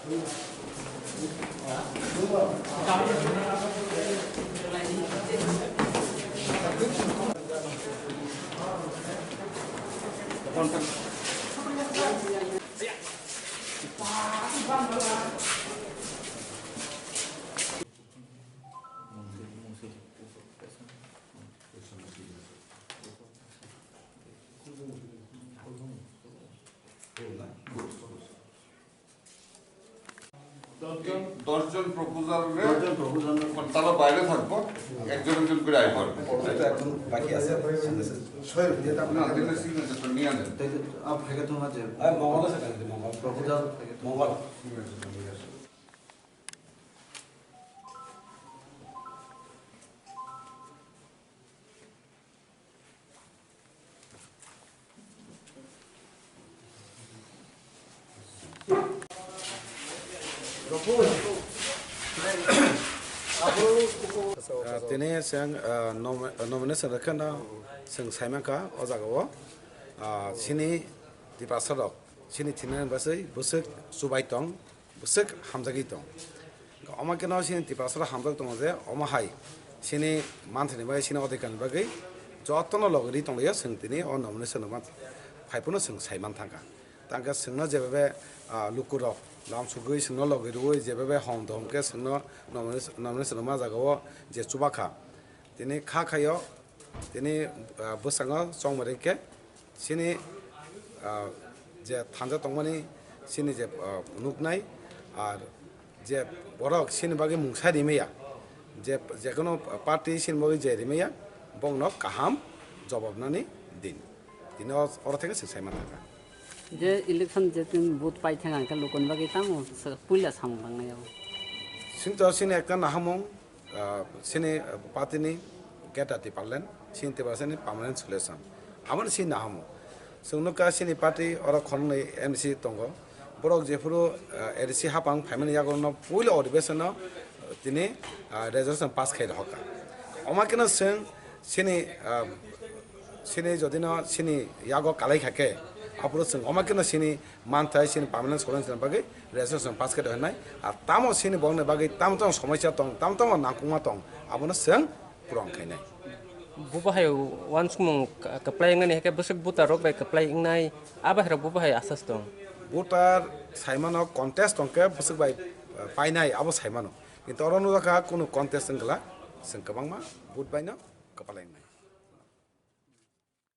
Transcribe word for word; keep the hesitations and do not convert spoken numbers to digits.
দশ জন প্রপোজাল রে, দশ জন প্রপোজাল। তারা বাইরে থাকবো, একজন একজন করে আইবো। পরবর্তীতে একজন বাকি আছে, ছয়। না, দিলে সিগনেচার তো নিয়ে আনেন। তাই তো, আপ, থাকে তো মাঝে। আর মঙ্গল আছে, থাকে তো মঙ্গল। প্রপোজাল থাকে তো। মঙ্গল। সিগনেচার তো নিয়ে আসেন। Ah, tini chwng, ah, nom-, nomination rwkhe no chwng saimankha o jagao, ah, chini Tiprasa rok chini thinani bagwi bwswk chubai tong. Bwswk hamjagwi tong. Omo khe no chini Tiprasa rok hamjak tongo je omo hai chini manthani bagwi, chini odhikar ni bagwi jotono logi ri tonglaio chwng tini o nomination rwma phai phano chwng sai man thangkha. Tangkhe chwngno jebebe, ah, lukurok lamsugwi chwngno logi rwui jebebe hom dom khe chwngno nomination, nomination rwma jagao je chubakha. Tini kha khaio, tini, ah, bwskango chongmari khe chini, ah, je thanja tongmani chini je, ah, nuknai, ar je borok chini bagwi mungsa rimaya, je, jekono party chini bagwi je rimaya, bongno kaham jobab nani din. Tini o-, oro theke chwng sai manthangkha. Je election je tin vote pai thang ang khe lukuni bagwi tamo puila samung tangnai o. Sinto chini ekta nahamung, ah, chini, ah, party ni Greater Tipraland, chini Tiprasa ni permanent solution. Aboni chini nahamung. Chwng nukha chini party oro khoroknwi M D C tongo. Borok jephuru, ah, A D C hapang phaimani yago no puila odhibeson no, ah, tini, ah, resolution pass khai rohorkha. Omo khe no chwng chini, ah, chini jodi no chini yago kalai kha khe, aphuru chwng omo khe no chini manthai chini permanent solution bagwi resolution pass khai rohornai. Ar tamo chini bongni bagwi tamo tamo somosya tong, tamo tamo nangkukma tong, abono chwng puron khainai. Bo bahai uansukmung kwplai wngnani hai khe bwswk voter rok bai kwplai wngnai, a bahai rok bo bahai asas tong. Voter saimano contest tong khe bwswk bai, eh, painai abo saimano. Kintu oro nukjakha kunu contest wngkla, chwng kwbangma vote baino kwplai wngnai.